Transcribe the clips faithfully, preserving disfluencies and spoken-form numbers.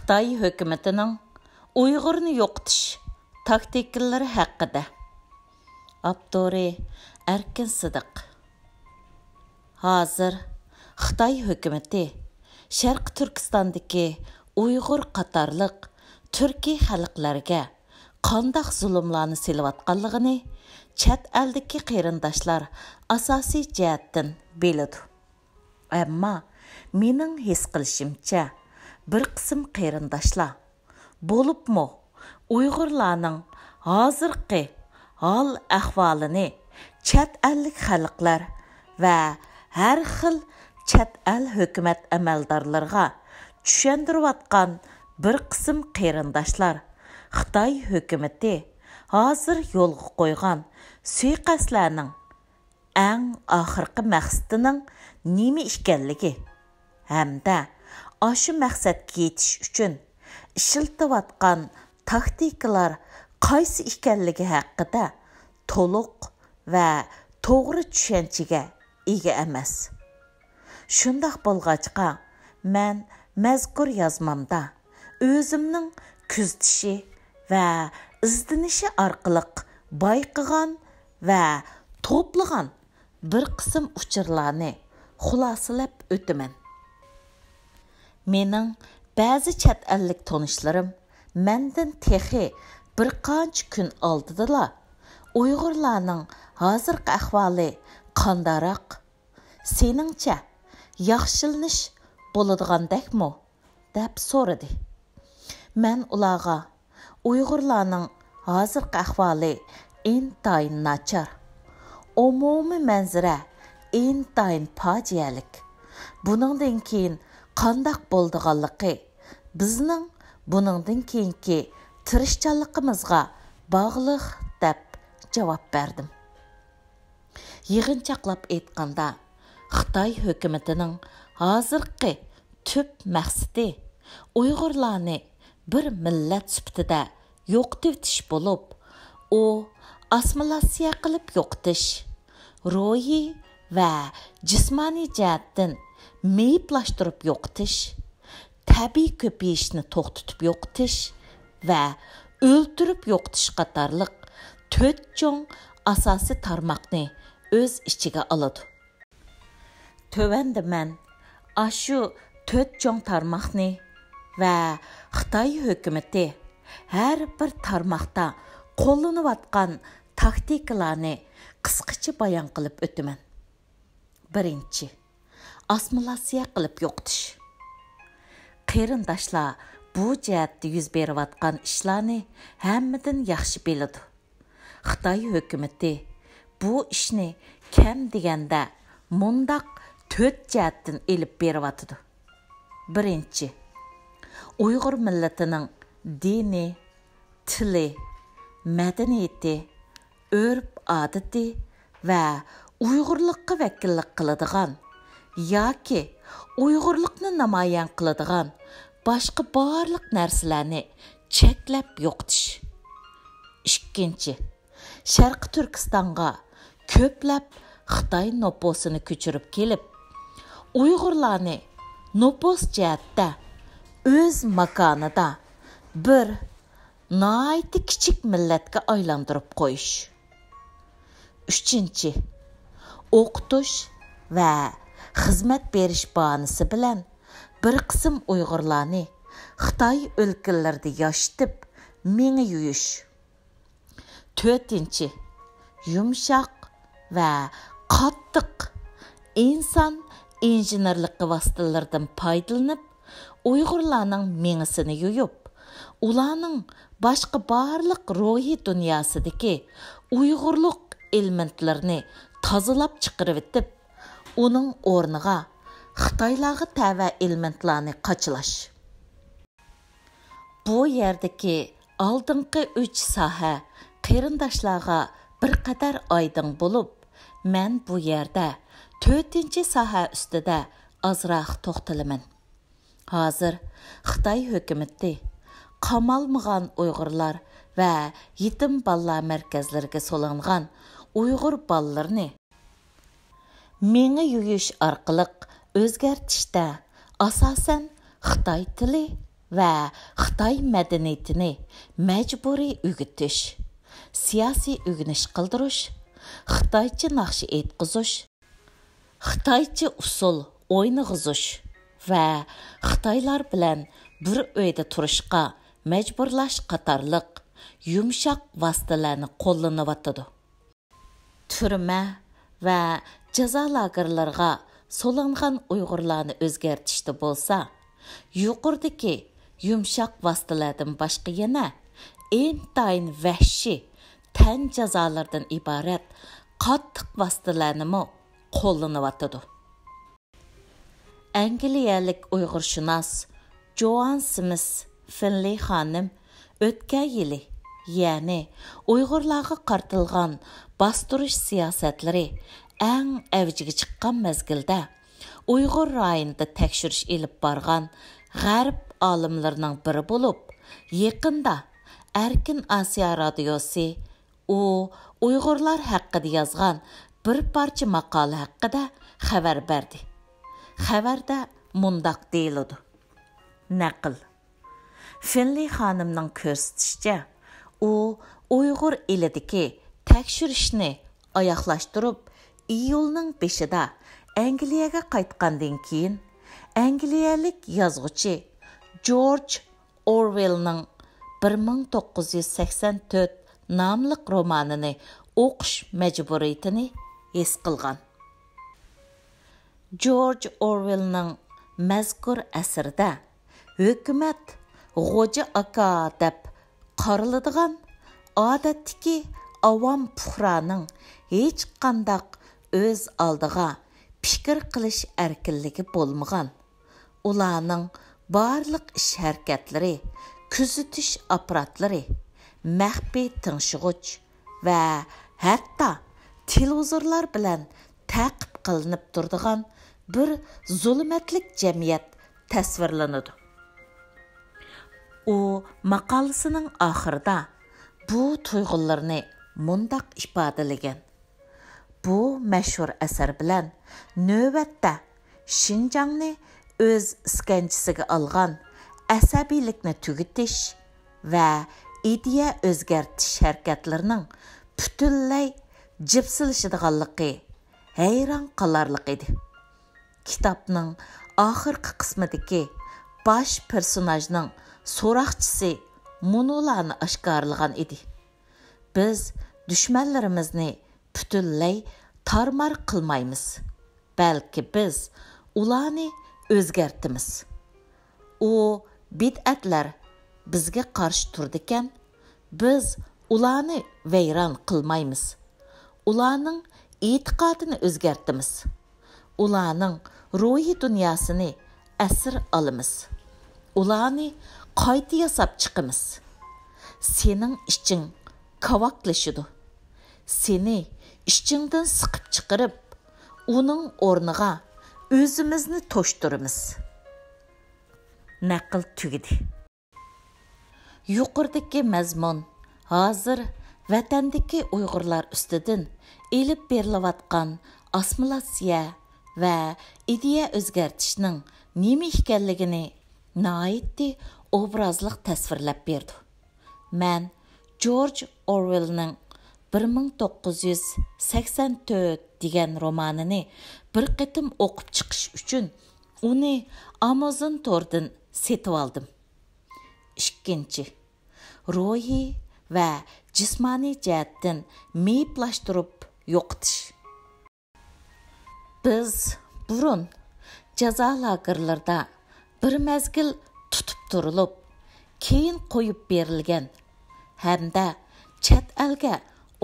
خىتاي ھۆكۈمىتىنىڭ ئۇيغۇرنى يوقىتىش تاكتىكىلىرى ھەققىدە. ئاپتورى: ئەركىن سىدىق. ھازىر خىتاي ھۆكۈمىتى شەرقىي تۈركىستاندىكى ئۇيغۇر قاتارلىق تۈركىي خەلقلەرگە قانداق زۇلۇملارنى سېلىۋاتقانلىقىنى چەت ئەلدىكى قېرىنداشلار ئاساسىي جەھەتتىن بىلىدۇ. ئەمما مېنىڭ ھېس قىلىشىمچە، بىر قىسىم قېرىنداشلار، بولۇپمۇ ئۇيغۇرلارنىڭ ھازىرقى ھال-ئەھۋالىنى چەت ئەللىك خەلقلەر ۋە ھەر خىل چەت ئەل ھۆكۈمەت ئەمەلدارلىرىغا چۈشەندۈرۈۋاتقان بىر قىسىم قېرىنداشلار خىتاي ھۆكۈمىتى ھازىر يولغا قويغان سۇيىقەستلەرنىڭ ئەڭ ئاخىرقى مەقسىتىنىڭ نېمە ئىكەنلىكى ھەمدە ئاشۇ مەقسەتكە يېتىش ئۈچۈن ئىشلىتىۋاتقان تاكتىكىلار قايسى ئىكەنلىكى ھەققىدە تولۇق ۋە توغرا چۈشەنچىگە ئىگە ئەمەس. شۇنداق بولغاچقا، مەن مەزكۇر يازمامدا ئۆزۈمنىڭ كۆزىتىشى ۋە ئىزدىنىشى ئارقىلىق بايقىغان ۋە توپلىغان بىر قىسىم ئۇچۇرلارنى خۇلاسىلەپ ئۆتىمەن. مېنىڭ بەزى چەت ئەللىك تونۇشلىرىم مەندىن تېخى بىر قانچە كۈن ئالدىدىلا، «ئۇيغۇرلارنىڭ ھازىرقى ئەھۋالى قانداقراق؟ سېنىڭچە ياخشىلىنىش بولىدىغاندەكمۇ؟» دەپ سورىدى. مەن ئۇلارغا، «ئۇيغۇرلارنىڭ ھازىرقى ئەھۋالى ئىنتايىن ناچار. ئومۇمىي مەنزىرە ئىنتايىن پاجىئەلىك. بۇنىڭدىن كېيىن قانداق بولىدىغانلىقى بىزنىڭ بۇنىڭدىن كېيىنكى تىرىشچانلىقىمىزغا باغلىق» دەپ جاۋاب بەردىم. يىغىنچاقلاپ ئېيتقاندا، خىتاي ھۆكۈمىتىنىڭ ھازىرقى تۈپ مەقسىتى ئۇيغۇرلارنى بىر مىللەت سۈپىتىدە يوقىتىۋېتىش بولۇپ، ئۇ ئاسسىمىلياتسىيە قىلىپ يوقىتىش، روھىي ۋە جىسمانىي جەھەتتىن مېيىپلاشتۇرۇپ يوقىتىش، تەبىئىي كۆپىيىشنى توختىتىپ يوقىتىش ۋە ئۆلتۈرۈپ يوقىتىش قاتارلىق تۆت چوڭ ئاساسىي تارماقنى ئۆز ئىچىگە ئالىدۇ. تۆۋەندە مەن ئاشۇ تۆت چوڭ تارماقنى ۋە خىتاي ھۆكۈمىتى ھەر بىر تارماقتا قوللىنىۋاتقان تاكتىكىلارنى قىسقىچە بايان قىلىپ ئۆتىمەن. بىرىنچى، ئاسسىمىلياتسىيە قىلىپ يوقىتىش. قېرىنداشلار بۇ جەھەتتە يۈز بېرىۋاتقان ئىشلارنى ھەممىدىن ياخشى بىلىدۇ. خىتاي ھۆكۈمىتى بۇ ئىشنى كەم دېگەندە مۇنداق تۆت جەھەتتىن ئېلىپ بېرىۋاتىدۇ. بىرىنچى، ئۇيغۇر مىللىتىنىڭ دىنى، تىلى، مەدەنىيىتى، ئۆرپ-ئادىتى ۋە ئۇيغۇرلۇققا ۋەكىللىك قىلىدىغان ياكى ئۇيغۇرلۇقنى نامايان قىلىدىغان باشقا بارلىق نەرسىلەرنى چەكلەپ يوقىتىش. ئىككىنچى، شەرقىي تۈركىستانغا كۆپلەپ خىتاي نوپۇسىنى كۆچۈرۈپ كېلىپ، ئۇيغۇرلارنى نوپۇس جەھەتتە ئۆز ماكانىدا بىر ناھايىتى كىچىك مىللەتكە ئايلاندۇرۇپ قويۇش. ئۈچىنچى، ئوقۇتۇش ۋە خىزمەت بېرىش باھانىسى بىلەن بىر قىسىم ئۇيغۇرلارنى خىتاي ئۆلكىلىرىدە ياشىتىپ، مېڭە يۇيۇش. تۆتىنچى، يۇمشاق ۋە قاتتىق ئىنسان ئىنژېنېرلىقى ۋاسىتىلىرىدىن پايدىلىنىپ، ئۇيغۇرلارنىڭ مېڭىسىنى يۇيۇپ، ئۇلارنىڭ باشقا بارلىق روھىي دۇنياسىدىكى ئۇيغۇرلۇق ئېلېمېنتلىرىنى تازىلاپ چىقىرىۋېتىپ، ئۇنىڭ ئورنىغا خىتايلارغا تەۋە ئېلېمېنتلارنى قاچىلاش. بۇ يەردىكى ئالدىنقى ئۈچ ساھە قېرىنداشلارغا بىر قەدەر ئايدىڭ بولۇپ، مەن بۇ يەردە تۆتىنچى ساھە ئۈستىدە ئازراق توختىلىمەن. ھازىر خىتاي ھۆكۈمىتى قامالمىغان ئۇيغۇرلار ۋە يېتىم بالىلار مەركەزلىرىگە سولانغان ئۇيغۇر بالىلىرىنى مېڭە يۇيۇش ئارقىلىق ئۆزگەرتىشتە ئاساسەن خىتاي تىلى ۋە خىتاي مەدەنىيىتىنى مەجبۇرىي ئۆگىتىش، سىياسىي ئۆگىنىش قىلدۇرۇش، خىتايچە ناخشا ئېيتقۇزۇش، خىتايچە ئۇسسۇل ئوينىغۇزۇش ۋە خىتايلار بىلەن بىر ئۆيدە تۇرۇشقا مەجبۇرلاش قاتارلىق يۇمشاق ۋاسىتىلەرنى قوللىنىۋاتىدۇ. تۈرمە ۋە جازا لاگېرلىرىغا سولانغان ئۇيغۇرلارنى ئۆزگەرتىشتە بولسا، يۇقىرىدىكى يۇمشاق ۋاسىتىلەردىن باشقا يەنە ئىنتايىن ۋەھشىي تەن جازالىرىدىن ئىبارەت قاتتىق ۋاسىتىلەرنىمۇ قوللىنىۋاتىدۇ. ئەنگلىيەلىك ئۇيغۇرشۇناس جوئان سىمىس فىنلېي خانىم ئۆتكەن يىلى، يەنى ئۇيغۇرلارغا قارىتىلغان باستۇرۇش سىياسەتلىرى ئەڭ ئەۋجىگە چىققان مەزگىلدە، ئۇيغۇر رايونىدا تەكشۈرۈش ئېلىپ بارغان غەرب ئالىملىرىنىڭ بىرى بولۇپ، يېقىندا ئەركىن ئاسىيا رادىيوسى ئۇ ئۇيغۇرلار ھەققىدە يازغان بىر پارچە ماقالە ھەققىدە خەۋەر بەردى. خەۋەردە مۇنداق دېيىلىدۇ، نەقىل، فىنلېي خانىمنىڭ كۆرسىتىشىچە، ئۇ ئۇيغۇر ئېلىدىكى تەكشۈرۈشنى ئاياغلاشتۇرۇپ، ئىيۇلنىڭ بېشىدا ئەنگلىيەگە قايتقاندىن كېيىن، ئەنگلىيەلىك يازغۇچى جورج ئورۋېلنىڭ بىر مىڭ توققۇز يۈز سەكسەن تۆت ناملىق رومانىنى ئوقۇش مەجبۇرىيىتىنى ھېس قىلغان. جورج ئورۋېلنىڭ مەزكۇر ئەسىرىدە ھۆكۈمەت غوجا ئاكا دەپ قارىلىدىغان ئادەتتىكى ئاۋام پۇقرانىڭ ھېچقانداق ئۆز ئالدىغا پىكىر قىلىش ئەركىنلىكى بولمىغان. ئۇلارنىڭ بارلىق ئىش-ھەرىكەتلىرى، كۆزىتىش ئاپپاراتلىرى، مەخپىي تىڭشىغۇچ ۋە ھەتتا تېلېۋىزورلار بىلەن تەقىپ قىلىنىپ تۇرىدىغان بىر زۇلمەتلىك جەمئىيەت تەسۋىرلىنىدۇ. ئۇ ماقالىسىنىڭ ئاخىرىدا بۇ تۇيغۇلىرىنى مۇنداق ئىپادىلىگەن: بۇ مەشھۇر ئەسەر بىلەن نۆۋەتتە شىنجاڭنى ئۆز ئىسكەنجىسىگە ئالغان ئەسەبىيلىكنى تۈگىتىش ۋە ئىدىيە ئۆزگەرتىش ھەرىكەتلىرىنىڭ پۈتۈنلەي جىپسىلىشىدىغانلىقى ھەيران قالارلىق ئىدى. كىتابنىڭ ئاخىرقى قىسمىدىكى باش پېرسوناژنىڭ سوراقچىسى مۇنۇلارنى ئاشكارىلىغان ئىدى: بىز دۈشمەنلىرىمىزنى پۈتۈنلەي تارمار قىلمايمىز، بەلكى بىز ئۇلارنى ئۆزگەرتىمىز. ئۇ بىدئەتلەر بىزگە قارشى تۇرىدىكەن، بىز ئۇلارنى ۋەيران قىلمايمىز. ئۇلارنىڭ ئېتىقادىنى ئۆزگەرتىمىز. ئۇلارنىڭ روھىي دۇنياسىنى ئەسىر ئالىمىز. ئۇلارنى قايتا ياساپ چىقىمىز. سېنىڭ ئىچىڭ كاۋاكلىشىدۇ. سېنى ئىچىڭدىن سىقىپ چىقىرىپ، ئۇنىڭ ئورنىغا ئۆزىمىزنى توشتۇرىمىز. نەقىل تۈگىدى. يۇقىرىدىكى مەزمۇن ھازىر ۋەتەندىكى ئۇيغۇرلار ئۈستىدىن ئېلىپ بېرىلىۋاتقان ئاسسىمىلياتسىيە ۋە ئىدىيە ئۆزگەرتىشنىڭ نېمە ئىكەنلىكىنى ناھايىتى ئوبرازلىق تەسۋىرلەپ بېرىدۇ. مەن جورج ئورۋېلنىڭ بىر مىڭ توققۇز يۈز سەكسەن تۆت دېگەن رومانىنى بىر قېتىم ئوقۇپ چىقىش ئۈچۈن ئۇنى ئامازون توردىن سېتىۋالدىم. ئىككىنچى، روھىي ۋە جىسمانىي جەھەتتىن مېيىپلاشتۇرۇپ يوقىتىش. بىز بۇرۇن جازا لاگېرلىرىدا بىر مەزگىل تۇتۇپ تۇرۇلۇپ، كېيىن قويۇپ بېرىلگەن ھەمدە چەت ئەلگە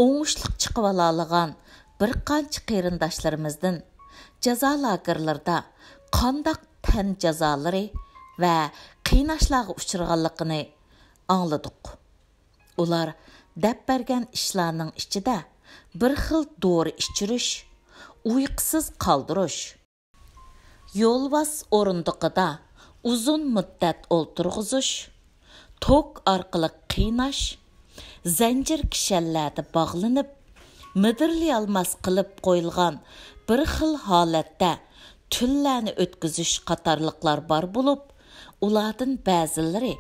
ئوڭۇشلۇق چىقىۋالالىغان بىر قانچە قېرىنداشلىرىمىزدىن جازا لاگېرلىرىدا قانداق تەن جازالىرى ۋە قىيناشلارغا ئۇچرىغانلىقىنى ئاڭلىدۇق. ئۇلار دەپ بەرگەن ئىشلارنىڭ ئىچىدە بىر خىل دورا ئىچۈرۈش، ئۇيقۇسىز قالدۇرۇش، يولۋاس ئورۇندۇقىدا ئۇزۇن مۇددەت ئولتۇرغۇزۇش، توك ئارقىلىق قىيناش، زەنجىر كىشەنلەردە باغلىنىپ، مىدىرلىيالماس قىلىپ قويۇلغان بىر خىل ھالەتتە تۈنلەرنى ئۆتكۈزۈش قاتارلىقلار بار بولۇپ، ئۇلاردىن بەزىلىرى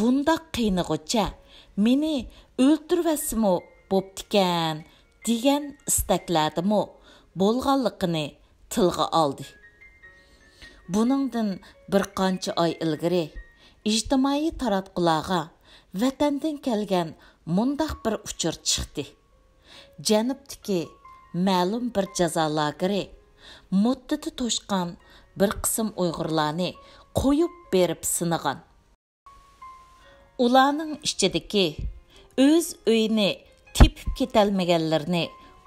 بۇنداق قىينىغۇچە مېنى ئۆلتۈرۈۋەتسىمۇ بوپتىكەن دېگەن ئىستەكلەردىمۇ بولغانلىقىنى تىلغا ئالدى. بۇنىڭدىن بىر قانچە ئاي ئىلگىرى ئىجتىمائىي تاراتقۇلارغا ۋەتەندىن كەلگەن مۇنداق بىر ئۇچۇر چىقتى. جەنۇبتىكى مەلۇم بىر جازا لاگېرى مۇددىتى توشقان بىر قىسىم ئۇيغۇرلارنى قويۇپ بېرىپ سىنىغان. ئۇلارنىڭ ئىچىدىكى ئۆز ئۆيىنى تېپىپ كېتەلمىگەنلىرىنى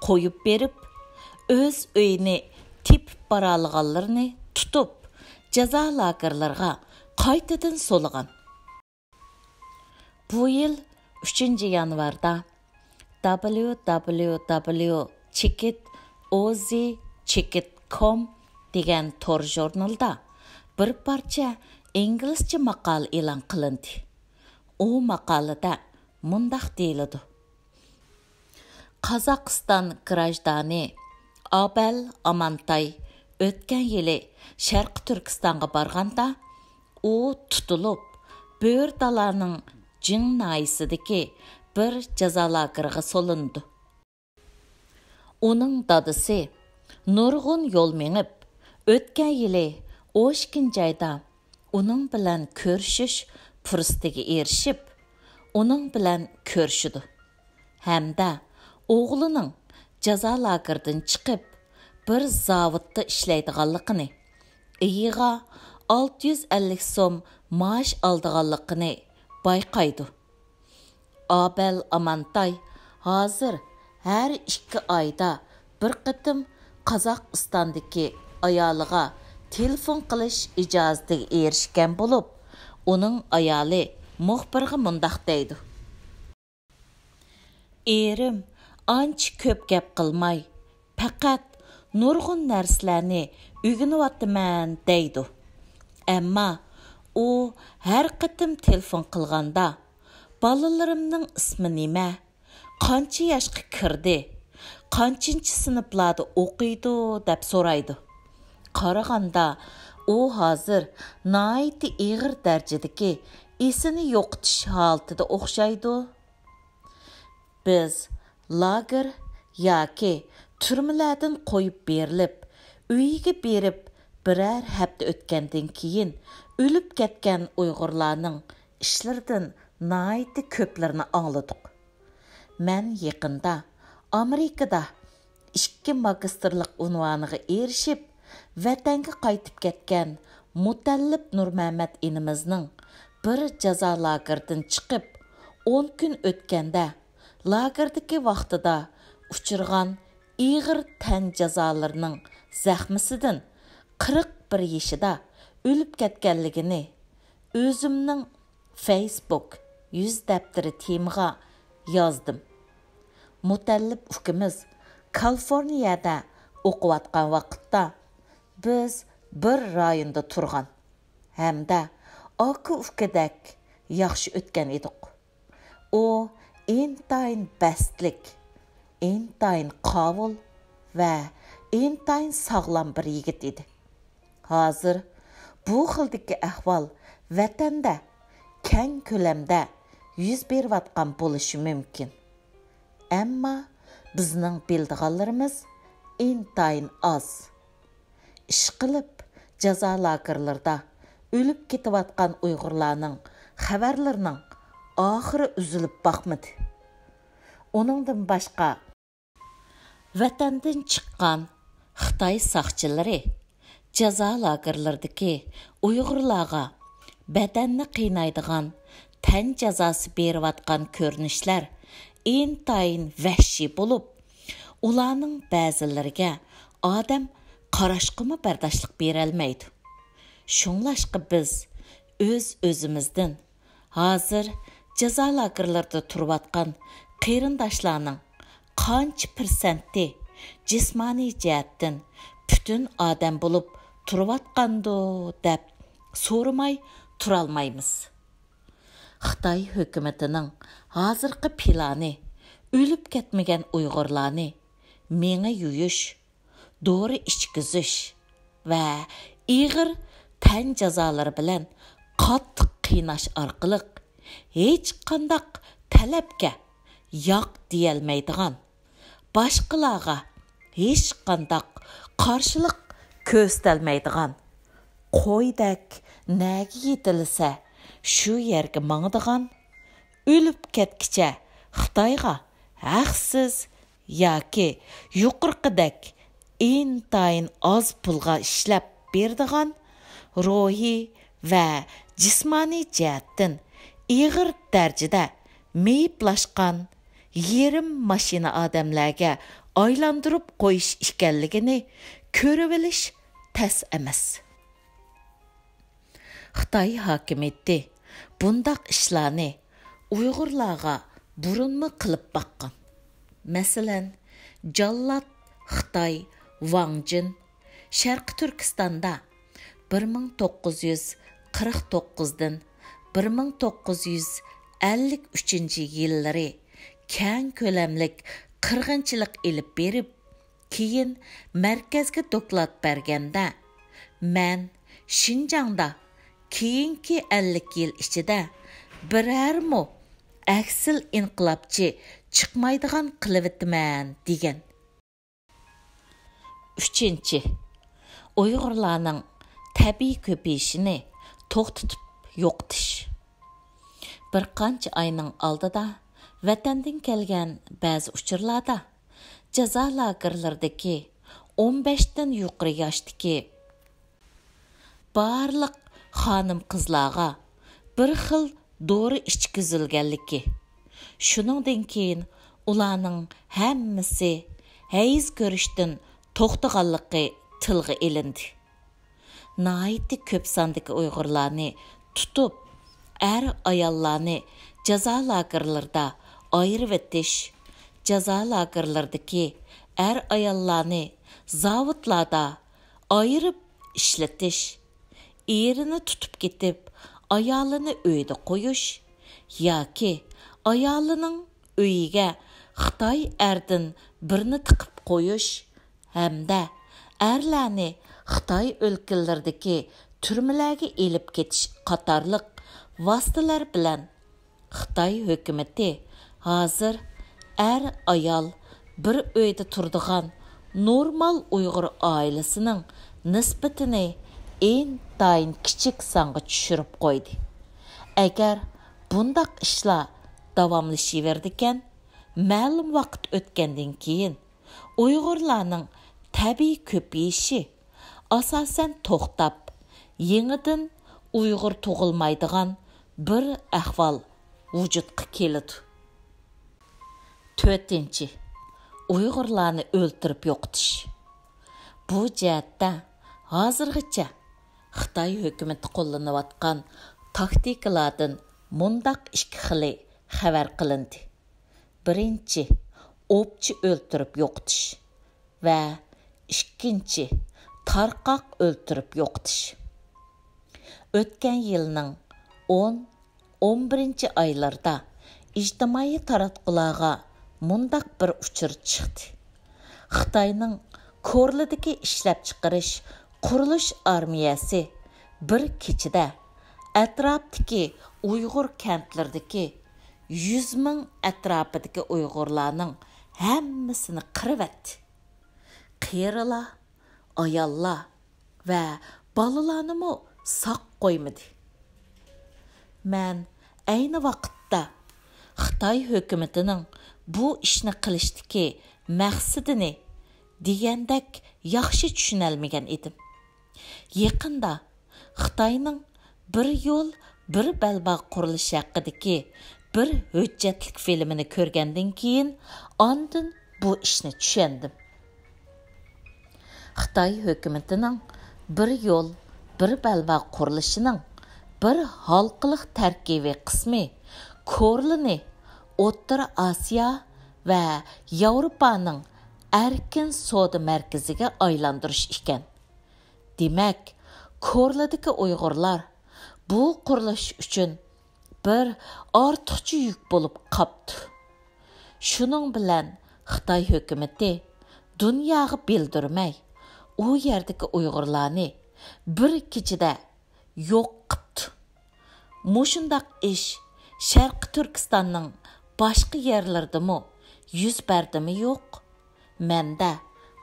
قويۇپ بېرىپ، ئۆز ئۆيىنى تېپىپ بارالىغانلىرىنى تۇتۇپ، جازا لاگېرلىرىغا قايتىدىن سولىغان. بۇ يىل ئۈچىنچى يانۋاردا W W W چېكىت ئوزى چېكىت كوم دېگەن تور ژۇرنىلىدا بىر پارچە ئىنگلىزچە ماقالە ئېلان قىلىندى. ئۇ ماقالىدە مۇنداق دېيىلىدۇ: قازاقىستان گراژدانى ئابەل ئامانتاي ئۆتكەن يىلى شەرقىي تۈركىستانغا بارغاندا، ئۇ تۇتۇلۇپ، بۆرتالانىڭ جىڭ ناھىيەسىدىكى بىر جازا لاگېرىغا سولىنىدۇ. ئۇنىڭ دادىسى نۇرغۇن يول مېڭىپ، ئۆتكەن يىلى ئون ئىككىنچى ئايدا ئۇنىڭ بىلەن كۆرۈشۈش پۇرسىتىگە ئېرىشىپ، ئۇنىڭ بىلەن كۆرۈشىدۇ ھەمدە ئوغلىنىڭ جازا لاگېرىدىن چىقىپ، بىر زاۋۇتتا ئىشلەيدىغانلىقىنى، ئېيىغا ئالتە يۈز ئەللىك سوم مائاش ئالىدىغانلىقىنى بايقايدۇ. ئابەل ئامانتاي ھازىر ھەر ئىككى ئايدا بىر قېتىم قازاقىستاندىكى ئايالىغا تېلېفون قىلىش ئىجازىتىگە ئېرىشكەن بولۇپ، ئۇنىڭ ئايالى مۇخبىرغا مۇنداق دەيدۇ: ئېرىم ئانچە كۆپ گەپ قىلماي، پەقەت نۇرغۇن نەرسىلەرنى ئۆگىنىۋاتىمەن دەيدۇ. ئەمما ئۇ ھەر قېتىم تېلېفون قىلغاندا، بالىلىرىمنىڭ ئىسمى نېمە؟ قانچە ياشقا كىردى؟ قانچىنچى سىنىپلاردا ئوقۇيدۇ؟ دەپ سورايدۇ. قارىغاندا، ئۇ ھازىر ناھايىتى ئېغىر دەرىجىدىكى ئېسىنى يوقىتىش ھالىتىدە ئوخشايدۇ. بىز لاگېر ياكى تۈرمىلەردىن قويۇپ بېرىلىپ، ئۆيىگە بېرىپ بىرەر ھەپتە ئۆتكەندىن كېيىن ئۆلۈپ كەتكەن ئۇيغۇرلارنىڭ ئىشلىرىدىن ناھايىتى كۆپلىرىنى ئاڭلىدۇق. مەن يېقىندا ئامېرىكىدا ئىككى ماگىستىرلىق ئۇنۋانىغا ئېرىشىپ، ۋەتەنگە قايتىپ كەتكەن مۇتەللىپ نۇرمەمەت ئىنىمىزنىڭ بىر جازا لاگېرىدىن چىقىپ، ئون كۈن ئۆتكەندە، لاگېردىكى ۋاقتىدا ئۇچرىغان ئېغىر تەن جازالىرىنىڭ زەخمىسىدىن قىرىق بىر يېشىدا ئۆلۈپ كەتكەنلىكىنى ئۆزۈمنىڭ فېيسبۇك يۈز دەپتىرى تېمىغا يازدىم. مۇتەللىپ ئۇكىمىز كالىفورنىيەدە ئوقۇۋاتقان ۋاقىتتا بىز بىر رايوندا تۇرغان ھەمدە ئاكا-ئۇكىدەك ياخشى ئۆتكەن ئىدۇق. ئۇ ئىنتايىن بەستلىك، ئىنتايىن قاۋۇل ۋە ئىنتايىن ساغلام بىر يىگىت ئىدى. ھازىر بۇ خىلدىكى ئەھۋال ۋەتەندە كەڭ كۆلەمدە يۈز بېرىۋاتقان بولۇشى مۇمكىن. ئەمما بىزنىڭ بىلىدىغانلىرىمىز ئىنتايىن ئاز. ئىشقىلىپ، جازا لاگېرلىرىدا ئۆلۈپ كېتىۋاتقان ئۇيغۇرلارنىڭ خەۋەرلىرىنىڭ ئاخىرى ئۈزۈلۈپ باقمىدى. ئۇنىڭدىن باشقا، ۋەتەندىن چىققان خىتاي ساقچىلىرى جازا لاگېرلىرىدىكى ئۇيغۇرلارغا بەدەننى قىينايدىغان تەن جازاسى بېرىۋاتقان كۆرۈنۈشلەر ئىنتايىن ۋەھشىي بولۇپ، ئۇلارنىڭ بەزىلىرىگە ئادەم قاراشقىمۇ بەرداشلىق بېرەلمەيدۇ. شۇڭلاشقا بىز ئۆز-ئۆزىمىزدىن ھازىر جازا لاگېرلىرىدا تۇرۇۋاتقان قېرىنداشلارنىڭ قانچە پىرسەنتى جىسمانىي جەھەتتىن پۈتۈن ئادەم بولۇپ تۇرۇۋاتقاندۇ دەپ سورىماي تۇرالمايمىز. خىتاي ھۆكۈمىتىنىڭ ھازىرقى پىلانى ئۆلۈپ كەتمىگەن ئۇيغۇرلارنى مېڭە يۇيۇش، دورا ئىچكۈزۈش ۋە ئېغىر تەن جازالىرى بىلەن قاتتىق قىيناش ئارقىلىق ھېچقانداق تەلەپكە ياق دېيەلمەيدىغان، باشقىلارغا ھېچقانداق قارشىلىق كۆرسىتەلمەيدىغان، قويدەك نەگە يېتىلسە شۇ يەرگە ماڭىدىغان، ئۆلۈپ كەتكىچە خىتايغا ھەقسىز ياكى يۇقىرىقىدەك ئىنتايىن ئاز پۇلغا ئىشلەپ بېرىدىغان، روھىي ۋە جىسمانىي جەھەتتىن ئېغىر دەرىجىدە مېيىپلاشقان يېرىم ماشىنا ئادەملەرگە ئايلاندۇرۇپ قويۇش ئىكەنلىكىنى كۆرۈۋېلىش تەس ئەمەس. خىتاي ھاكىمىيىتى بۇنداق ئىشلارنى ئۇيغۇرلارغا بۇرۇنمۇ قىلىپ باققان. مەسىلەن، جاللات خىتاي ۋاڭ جىن شەرقىي تۈركىستاندا بىر مىڭ توققۇز يۈز قىرىق توققۇزدىن بىر مىڭ توققۇز يۈز ئەللىك ئۈچىنچى يىللىرى كەڭ كۆلەملىك قىرغىنچىلىق ئېلىپ بېرىپ، كېيىن مەركەزگە دوكلات بەرگەندە، مەن شىنجاڭدا كېيىنكى ئەللىك يىل ئىچىدە بىرەرمۇ ئەكسىل ئىنقىلابچى چىقمايدىغان قىلىۋېتىمەن، دېگەن. ئۈچىنچى، ئۇيغۇرلارنىڭ تەبىئىي كۆپىيىشىنى توختىتىپ يوقىتىش. بىر قانچە ئاينىڭ ئالدىدا ۋەتەندىن كەلگەن بەزى ئۇچۇرلاردا جازا لاگېرلىرىدىكى ئون بەشتىن يۇقىرى ياشتىكى بارلىق خانىم-قىزلارغا بىر خىل دورا ئىچكۈزۈلگەنلىكى، شۇنىڭدىن كېيىن ئۇلارنىڭ ھەممىسى ھەيز كۆرۈشتىن توختىغانلىقى تىلغا ئېلىندى. ناھايىتى كۆپ ساندىكى ئۇيغۇرلارنى تۇتۇپ، ئەر-ئاياللارنى جازا لاگېرلىرىدا ئايرىۋېتىش، جازا لاگېرلىرىدىكى ئەر-ئاياللارنى زاۋۇتلاردا ئايرىپ ئىشلىتىش، ئېرىنى تۇتۇپ كېتىپ، ئايالىنى ئۆيدە قويۇش ياكى ئايالىنىڭ ئۆيىگە خىتاي ئەردىن بىرنى تىقىپ قويۇش ھەمدە ئەرلەرنى خىتاي ئۆلكىلىرىدىكى تۈرمىلەرگە ئېلىپ كېتىش قاتارلىق ۋاسىتىلەر بىلەن خىتاي ھۆكۈمىتى ھازىر ئەر-ئايال بىر ئۆيدە تۇرىدىغان نورمال ئۇيغۇر ئائىلىسىنىڭ نىسبىتىنى ئىنتايىن كىچىك سانغا چۈشۈرۈپ قويدى. ئەگەر بۇنداق ئىشلار داۋاملىشىۋېرىدىكەن، مەلۇم ۋاقىت ئۆتكەندىن كېيىن ئۇيغۇرلارنىڭ تەبىئىي كۆپىيىشى ئاساسەن توختاپ، يېڭىدىن ئۇيغۇر تۇغۇلمايدىغان بىر ئەھۋال ۋۇجۇدقا كېلىدۇ. تۆتىنچى، ئۇيغۇرلارنى ئۆلتۈرۈپ يوقىتىش. بۇ جەھەتتە ھازىرغىچە خىتاي ھۆكۈمىتى قوللىنىۋاتقان تاكتىكىلاردىن مۇنداق ئىككى خىلى خەۋەر قىلىندى. بىرىنچى، ئوپچە ئۆلتۈرۈپ يوقىتىش ۋە ئىككىنچى، تارقاق ئۆلتۈرۈپ يوقىتىش. ئۆتكەن يىلنىڭ ئون، ئون بىرىنچى ئايلىرىدا ئىجتىمائىي تاراتقۇلارغا مۇنداق بىر ئۇچۇر چىقتى. خىتاينىڭ كورلىدىكى ئىشلەپچىقىرىش قۇرۇلۇش ئارمىيەسى بىر كېچىدە ئەتراپتىكى ئۇيغۇر كەنتلىرىدىكى يۈز مىڭ ئەتراپىدىكى ئۇيغۇرلارنىڭ ھەممىسىنى قىرىۋەتتى. قېرىلار، ئاياللار ۋە بالىلارنىمۇ ساق قويمىدى. مەن ئەينى ۋاقىتتا خىتاي ھۆكۈمىتىنىڭ بۇ ئىشنى قىلىشتىكى مەقسىتىنى دېگەندەك ياخشى چۈشىنەلمىگەن ئىدىم. يېقىندا خىتاينىڭ بىر يول، بىر بەلباغ قۇرۇلۇشى ھەققىدىكى بىر ھۆججەتلىك فىلىمىنى كۆرگەندىن كېيىن، ئاندىن بۇ ئىشنى چۈشەندىم. خىتاي ھۆكۈمىتىنىڭ بىر يول، بىر بەلباغ قۇرۇلۇشىنىڭ بىر ھالقىلىق تەركىبىي قىسمى كورلىنى ئوتتۇرا ئاسىيا ۋە ياۋروپانىڭ ئەركىن سودا مەركىزىگە ئايلاندۇرۇش ئىكەن. دېمەك، كورلىدىكى ئۇيغۇرلار بۇ قۇرۇلۇش ئۈچۈن بىر ئارتۇقچە يۈك بولۇپ قاپتۇ. شۇنىڭ بىلەن خىتاي ھۆكۈمىتى دۇنياغا بىلدۈرمەي، ئۇ يەردىكى ئۇيغۇرلارنى بىر كېچىدە يوق قىپتۇ. مۇشۇنداق ئىش شەرقىي تۈركىستاننىڭ باشقا يەرلىرىدىمۇ يۈز بەردىمۇ يوق، مەندە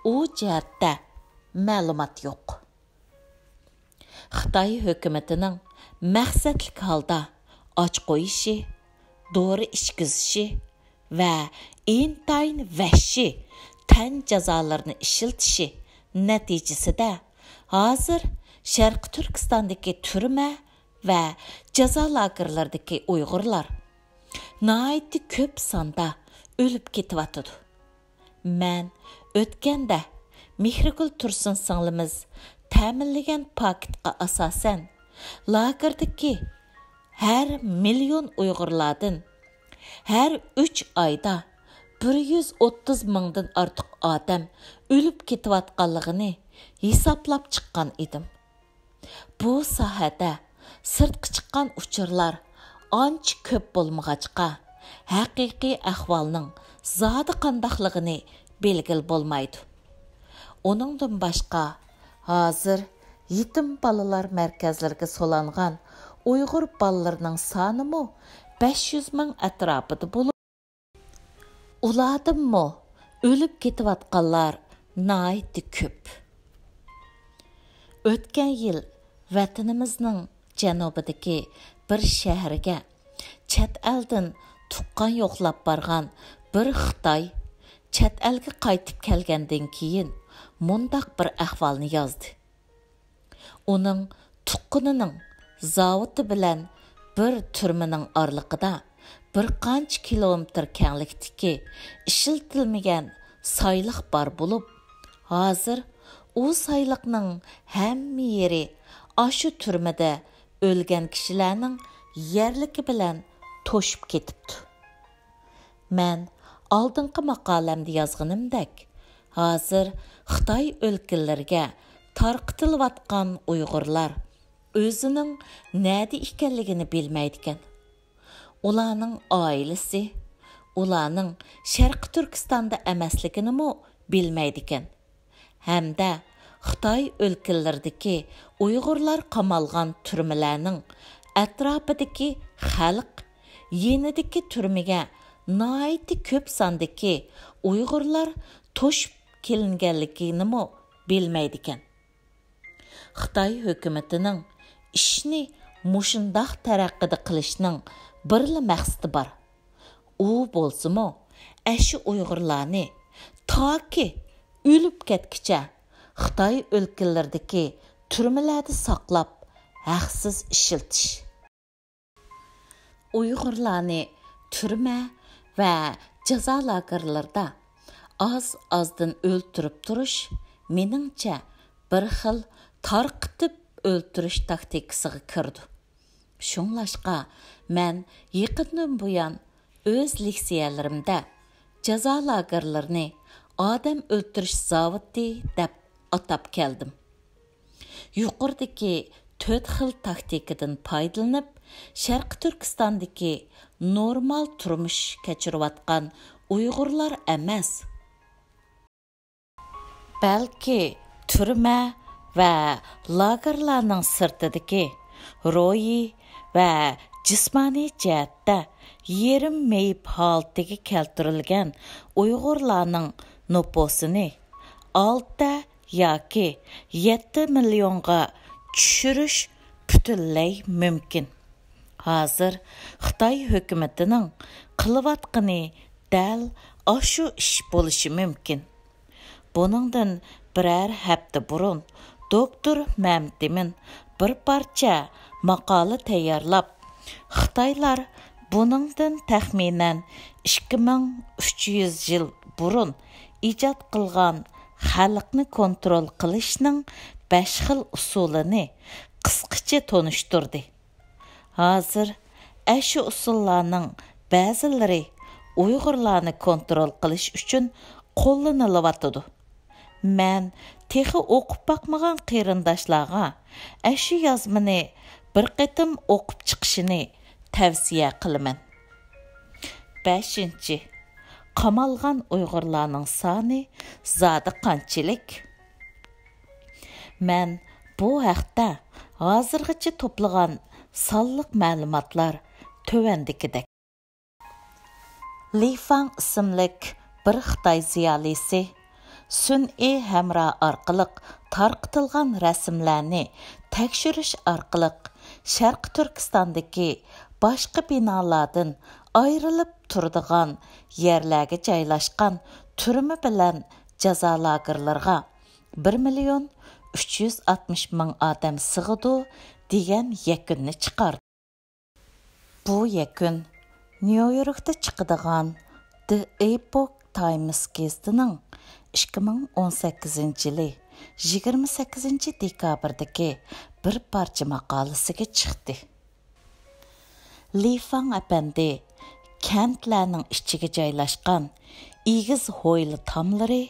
ئۇ جەھەتتە مەلۇمات يوق. خىتاي ھۆكۈمىتىنىڭ مەقسەتلىك ھالدا ئاچ قويۇشى، دورا ئىچكۈزۈشى ۋە ئىنتايىن ۋەھشىي تەن جازالىرىنى ئىشلىتىشى نەتىجىسىدە، ھازىر شەرقىي تۈركىستاندىكى تۈرمە ۋە جازا لاگېرلىرىدىكى ئۇيغۇرلار ناھايىتى كۆپ ساندا ئۆلۈپ كېتىۋاتىدۇ. مەن ئۆتكەندە مېھرىگۈل تۇرسۇن سىڭلىمىز تەمىنلىگەن پاكىتقا ئاساسەن، لاگېردىكى ھەر مىليون ئۇيغۇرلاردىن ھەر ئۈچ ئايدا بىر يۈز ئوتتۇز مىڭدىن ئارتۇق ئادەم ئۆلۈپ كېتىۋاتقانلىقىنى ھېسابلاپ چىققان ئىدىم. بۇ ساھەدە سىرتقا چىققان ئۇچۇرلار ئانچە كۆپ بولمىغاچقا، ھەقىقىي ئەھۋالنىڭ زادى قانداقلىقىنى بىلگىلى بولمايدۇ. ئۇنىڭدىن باشقا، ھازىر يېتىم بالىلار مەركەزلىرىگە سولانغان ئۇيغۇر بالىلىرىنىڭ سانىمۇ بەش يۈز مىڭ ئەتراپىدا بولۇپ، ئۇلاردىنمۇ ئۆلۈپ كېتىۋاتقانلار ناھايىتى كۆپ. ئۆتكەن يىل ۋەتىنىمىزنىڭ جەنۇبىدىكى بىر شەھەرگە چەت ئەلدىن تۇغقان يوقلاپ بارغان بىر خىتاي چەت ئەلگە قايتىپ كەلگەندىن كېيىن مۇنداق بىر ئەھۋالنى يازدى. ئۇنىڭ تۇغقىنىنىڭ زاۋۇتى بىلەن بىر تۈرمىنىڭ ئارىلىقىدا بىر قانچە كىلومېتىر كەڭلىكتىكى ئىشلىتىلمىگەن سايلىق بار بولۇپ، ھازىر ئۇ سايلىقنىڭ ھەممە يېرى ئاشۇ تۈرمىدە ئۆلگەن كىشىلەرنىڭ يەرلىكى بىلەن توشۇپ كېتىپتۇ. مەن ئالدىنقى ماقالەمدە يازغىنىمدەك، ھازىر خىتاي ئۆلكىلىرىگە تارقىتىلىۋاتقان ئۇيغۇرلار ئۆزىنىڭ نەدە ئىكەنلىكىنى بىلمەيدىكەن. ئۇلارنىڭ ئائىلىسى، ئۇلارنىڭ شەرقىي تۈركىستاندا ئەمەسلىكىنىمۇ بىلمەيدىكەن. ھەمدە خىتاي ئۆلكىلىرىدىكى ئۇيغۇرلار قامالغان تۈرمىلەرنىڭ ئەتراپىدىكى خەلق يېنىدىكى تۈرمىگە ناھايىتى كۆپ ساندىكى ئۇيغۇرلار توشۇپ كېلىنگەنلىكىنىمۇ بىلمەيدىكەن. خىتاي ھۆكۈمىتىنىڭ ئىشنى مۇشۇنداق تەرەققىدە قىلىشنىڭ بىرلا مەقسىتى بار. ئۇ بولسىمۇ، ئەشۇ ئۇيغۇرلارنى تاكى ئۆلۈپ كەتكۈچە خىتاي ئۆلكىلىرىدىكى تۈرمىلەردە ساقلاپ، ھەقسىز ئىشلىتىش. ئۇيغۇرلارنى تۈرمە ۋە جازا لاگېرلىرىدا ئاز-ئازدىن ئۆلتۈرۈپ تۇرۇش، مېنىڭچە، بىر خىل تارقىتىپ ئۆلتۈرۈش تاكتىكىسىغا كىرىدۇ. شۇڭلاشقا، مەن يېقىندىن بۇيان ئۆز لېكسىيەلىرىمدە جازا لاگېرلىرىنى ئادەم ئۆلتۈرۈش زاۋۇتى دەپ ئاتاپ كەلدىم. يۇقىرىدىكى تۆت خىل تاكتىكىدىن پايدىلىنىپ، شەرقىي تۈركىستاندىكى نورمال تۇرمۇش كەچۈرۈۋاتقان ئۇيغۇرلار ئەمەس، بەلكى تۈرمە ۋە لاگېرلارنىڭ سىرتىدىكى روھىي ۋە جىسمانىي جەھەتتە يېرىم مېيىپ ھالىتىگە كەلتۈرۈلگەن ئۇيغۇرلارنىڭ نوپۇسىنى ئالتە ياكى يەتتە مىليونغا چۈشۈرۈش پۈتۈنلەي مۇمكىن. ھازىر خىتاي ھۆكۈمىتىنىڭ قىلىۋاتقىنى دەل ئاشۇ ئىش بولۇشى مۇمكىن. بۇنىڭدىن بىرەر ھەپتە بۇرۇن دوكتور مەمتىمىن بىر پارچە ماقالە تەييارلاپ، خىتايلار بۇنىڭدىن تەخمىنەن ئىككى مىڭ ئۈچ يۈز يىل بۇرۇن ئىجاد قىلغان خەلقنى كونترول قىلىشنىڭ بەش خىل ئۇسۇلىنى قىسقىچە تونۇشتۇردى. ھازىر ئەشۇ ئۇسۇللارنىڭ بەزىلىرى ئۇيغۇرلارنى كونترول قىلىش ئۈچۈن قوللىنىلىۋاتىدۇ. مەن تېخى ئوقۇپ باقمىغان قېرىنداشلارغا ئەشۇ يازمىنى بىر قېتىم ئوقۇپ چىقىشىنى تەۋسىيە قىلىمەن. بەشىنچى، قامالغان ئۇيغۇرلارنىڭ سانى زادى قانچىلىك؟ مەن بۇ ھەقتە ھازىرغىچە توپلىغان سانلىق مەلۇماتلار تۆۋەندىكىدەك. لى فاڭ ئىسىملىك بىر خىتاي زىيالىيسى سۈنئىي ھەمراھ ئارقىلىق تارقىتىلغان رەسىملەرنى تەكشۈرۈش ئارقىلىق، شەرقىي تۈركىستاندىكى باشقا بىنالاردىن ئايرىلىپ تۇرىدىغان يەرلەرگە جايلاشقان تۈرمە بىلەن جازا لاگېرلىرىغا بىر مىليون ئۈچ يۈز ئاتمىش مىڭ ئادەم سىغىدۇ، دېگەن يەكۈننى چىقاردى. بۇ يەكۈن نيۇ يوركتا چىقىدىغان The Epoch Times گېزىتىنىڭ ئىككى مىڭ ئون سەككىزىنچى يىلى يىگىرمە سەككىزىنچى دېكابىردىكى بىر پارچە ماقالىسىگە چىقتى. لى فاڭ ئەپەندى كەنتلەرنىڭ ئىچىگە جايلاشقان ئېگىز ھويلا تاملىرى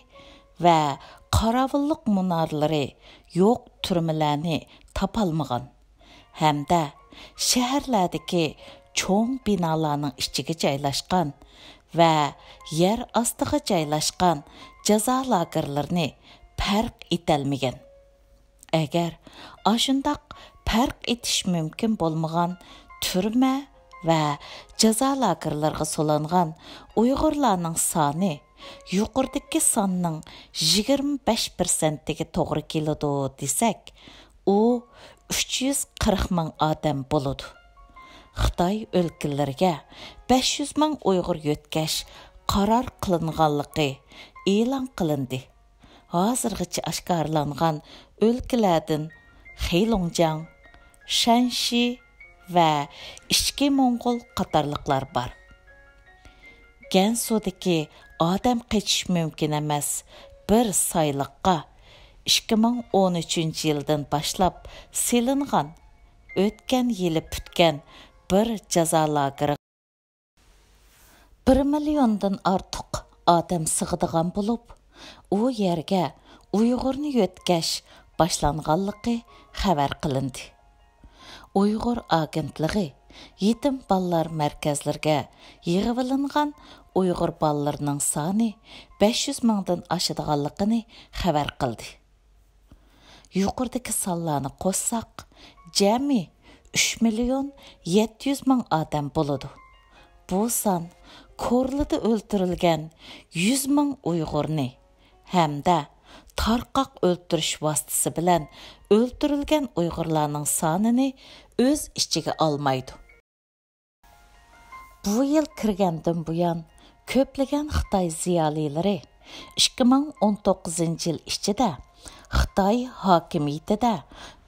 ۋە قاراۋۇللۇق مۇنارلىرى يوق تۈرمىلەرنى تاپالمىغان ھەمدە شەھەرلەردىكى چوڭ بىنالارنىڭ ئىچىگە جايلاشقان ۋە يەر ئاستىغا جايلاشقان جازا لاگېرلىرىنى پەرق ئېتەلمىگەن. ئەگەر ئاشۇنداق پەرق ئېتىش مۇمكىن بولمىغان تۈرمە ۋە جازا لاگېرلىرىغا سولانغان ئۇيغۇرلارنىڭ سانى يۇقىرىدىكى ساننىڭ يىگىرمە بەش پىرسەنتىگە توغرا كېلىدۇ دېسەك، ئۇ ئۈچ يۈز قىرىق مىڭ ئادەم بولىدۇ. خىتاي ئۆلكىلىرىگە بەش يۈز مىڭ ئۇيغۇر يۆتكەش قارار قىلىنغانلىقى ئېلان قىلىندى. ھازىرغىچە ئاشكارىلانغان ئۆلكىلەردىن خېلۇڭجياڭ، شەنشى ۋە ئىچكى موڭغۇل قاتارلىقلار بار. گەنسۇدىكى ئادەم قېچىش مۇمكىن ئەمەس بىر سايلىققا ئىككى مىڭ ئون ئۈچىنچى يىلدىن باشلاپ سېلىنغان، ئۆتكەن يىلى پۈتكەن بىر جازا لاگېرىغا بىر مىليوندىن ئارتۇق ئادەم سىغىدىغان بولۇپ، ئۇ يەرگە ئۇيغۇرنى يۆتكەش باشلانغانلىقى خەۋەر قىلىندى. ئۇيغۇر ئاگېنتلىقى يېتىم بالىلار مەركەزلىرىگە يىغىۋېلىنغان ئۇيغۇر بالىلىرىنىڭ سانى بەش يۈز مىڭدىن ئاشىدىغانلىقىنى خەۋەر قىلدى. يۇقىرىدىكى سانلارنى قوشساق، جەمئىي ئۈچ مىليون يەتتە يۈز مىڭ ئادەم بولىدۇ. بۇ سان كورلىدا ئۆلتۈرۈلگەن يۈز مىڭ ئۇيغۇرنى ھەمدە تارقاق ئۆلتۈرۈش ۋاسىتىسى بىلەن ئۆلتۈرۈلگەن ئۇيغۇرلارنىڭ سانىنى ئۆز ئىچىگە ئالمايدۇ. بۇ يىل كىرگەندىن بۇيان، كۆپلىگەن خىتاي زىيالىيلىرى ئىككى مىڭ ئون توققۇزىنچى يىل ئىچىدە خىتاي ھاكىمىيىتىدە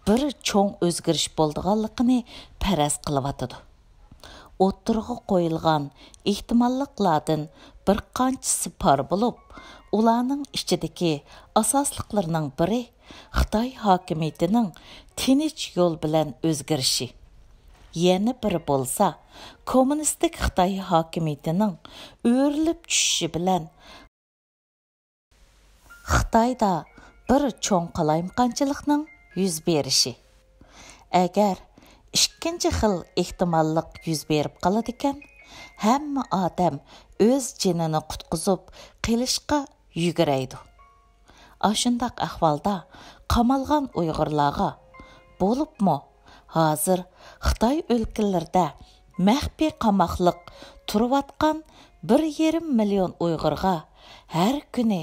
بىر چوڭ ئۆزگىرىش بولىدىغانلىقىنى پەرەز قىلىۋاتىدۇ. ئوتتۇرىغا قويۇلغان ئېھتىماللىقلاردىن بىر قانچىسى پار بولۇپ، ئۇلارنىڭ ئىچىدىكى ئاساسلىقلىرىنىڭ بىرى خىتاي ھاكىمىيىتىنىڭ تىنچ يول بىلەن ئۆزگىرىشى، يەنە بىرى بولسا كوممۇنىستىك خىتاي ھاكىمىيىتىنىڭ ئۆرۈلۈپ چۈشۈشى بىلەن خىتايدا بىر چوڭ قالايمىقانچىلىقنىڭ يۈز بېرىشى. ئەگەر ئىككىنچى خىل ئېھتىماللىق يۈز بېرىپ قالىدىكەن، ھەممە ئادەم ئۆز جېنىنى قۇتقۇزۇپ قېلىشقا يۈگۈرەيدۇ. ئاشۇنداق ئەھۋالدا قامالغان ئۇيغۇرلارغا، بولۇپمۇ ھازىر خىتاي ئۆلكىلىرىدە مەخپىي قاماقلىق تۇرۇۋاتقان بىر يېرىم مىليون ئۇيغۇرغا ھەر كۈنى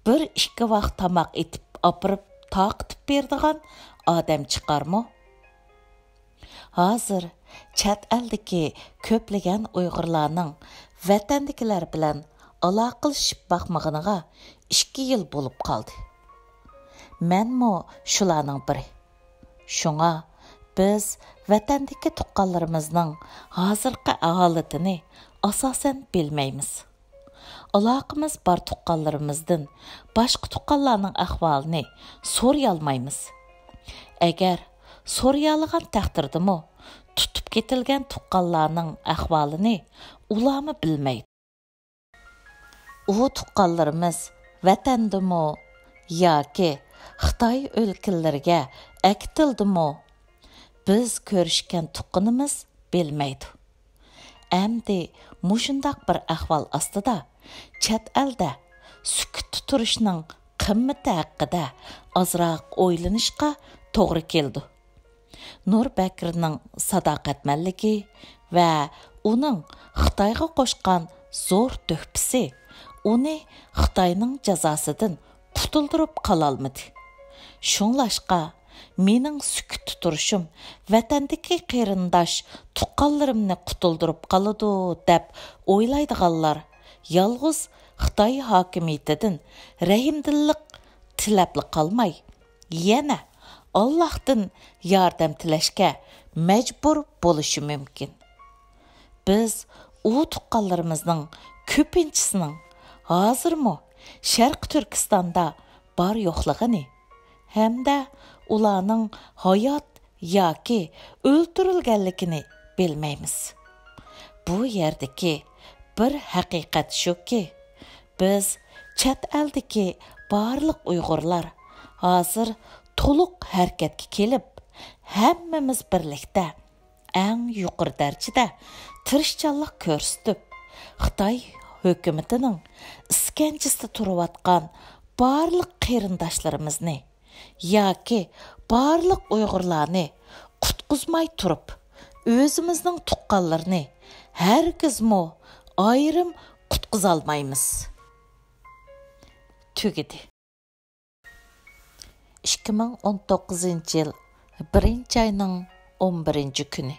بىر ئىككى ۋاق تاماق ئېتىپ ئاپىرىپ تارقىتىپ بېرىدىغان ئادەم چىقارمۇ؟ ھازىر چەت ئەلدىكى كۆپلىگەن ئۇيغۇرلارنىڭ ۋەتەندىكىلەر بىلەن ئالاقىلىشىپ باقمىغىنىغا ئىككى يىل بولۇپ قالدى. مەنمۇ شۇلارنىڭ بىرى. شۇڭا بىز ۋەتەندىكى تۇغقانلىرىمىزنىڭ ھازىرقى ھالىتىنى ئاساسەن بىلمەيمىز. ئالاقىمىز بار تۇغقانلىرىمىزدىن باشقا تۇغقانلارنىڭ ئەھۋالىنى سورىيالمايمىز. ئەگەر سورىيالىغان تەقدىردىمۇ، تۇتۇپ كېتىلگەن تۇغقانلارنىڭ ئەھۋالىنى ئۇلارمۇ بىلمەيدۇ. ئۇ تۇغقانلىرىمىز ۋەتەندىمۇ ياكى خىتاي ئۆلكىلىرىگە ئەكېتىلدىمۇ، بىز كۆرۈشكەن تۇغقىنىمىز بىلمەيدۇ. ئەمدى مۇشۇنداق بىر ئەھۋال ئاستىدا چەت ئەلدە سۈكۈتتە تۇرۇشنىڭ قىممىتى ھەققىدە ئازراق ئويلىنىشقا توغرا كېلىدۇ. نۇر بەكرىنىڭ ساداقەتمەنلىكى ۋە ئۇنىڭ خىتايغا قوشقان زور تۆھپىسى ئۇنى خىتاينىڭ جازاسىدىن قۇتۇلدۇرۇپ قالالمىدى. شۇڭلاشقا، مېنىڭ سۈكۈتتە تۇرۇشۇم ۋەتەندىكى قېرىنداش تۇغقانلىرىمنى قۇتۇلدۇرۇپ قالىدۇ، دەپ ئويلايدىغانلار يالغۇز خىتاي ھاكىمىيىتىدىن رەھىمدىللىق تىلەپلا قالماي، يەنە ئاللاھتىن ياردەم تىلەشكە مەجبۇر بولۇشى مۇمكىن. بىز ئۇ تۇغقانلىرىمىزنىڭ كۆپىنچىسىنىڭ ھازىرمۇ شەرقىي تۈركىستاندا بار يوقلۇقىنى ھەمدە ئۇلارنىڭ ھايات ياكى ئۆلتۈرۈلگەنلىكىنى بىلمەيمىز. بۇ يەردىكى بىر ھەقىقەت شۇكى، بىز چەت ئەلدىكى بارلىق ئۇيغۇرلار ھازىر تولۇق ھەرىكەتكە كېلىپ، ھەممىمىز بىرلىكتە ئەڭ يۇقىرى دەرىجىدە تىرىشچانلىق كۆرسىتىپ، خىتاي ھۆكۈمىتىنىڭ ئىسكەنجىسىدە تۇرۇۋاتقان بارلىق قېرىنداشلىرىمىزنى ياكى بارلىق ئۇيغۇرلارنى قۇتقۇزماي تۇرۇپ، ئۆزىمىزنىڭ تۇغقانلىرىنى ھەرگىزمۇ ئايرىم قۇتقۇزالمايمىز. تۈگىدى. ئىككى مىڭ ئون توققۇزىنچى يىل بىرىنچى ئاينىڭ ئون بىرىنچى كۈنى.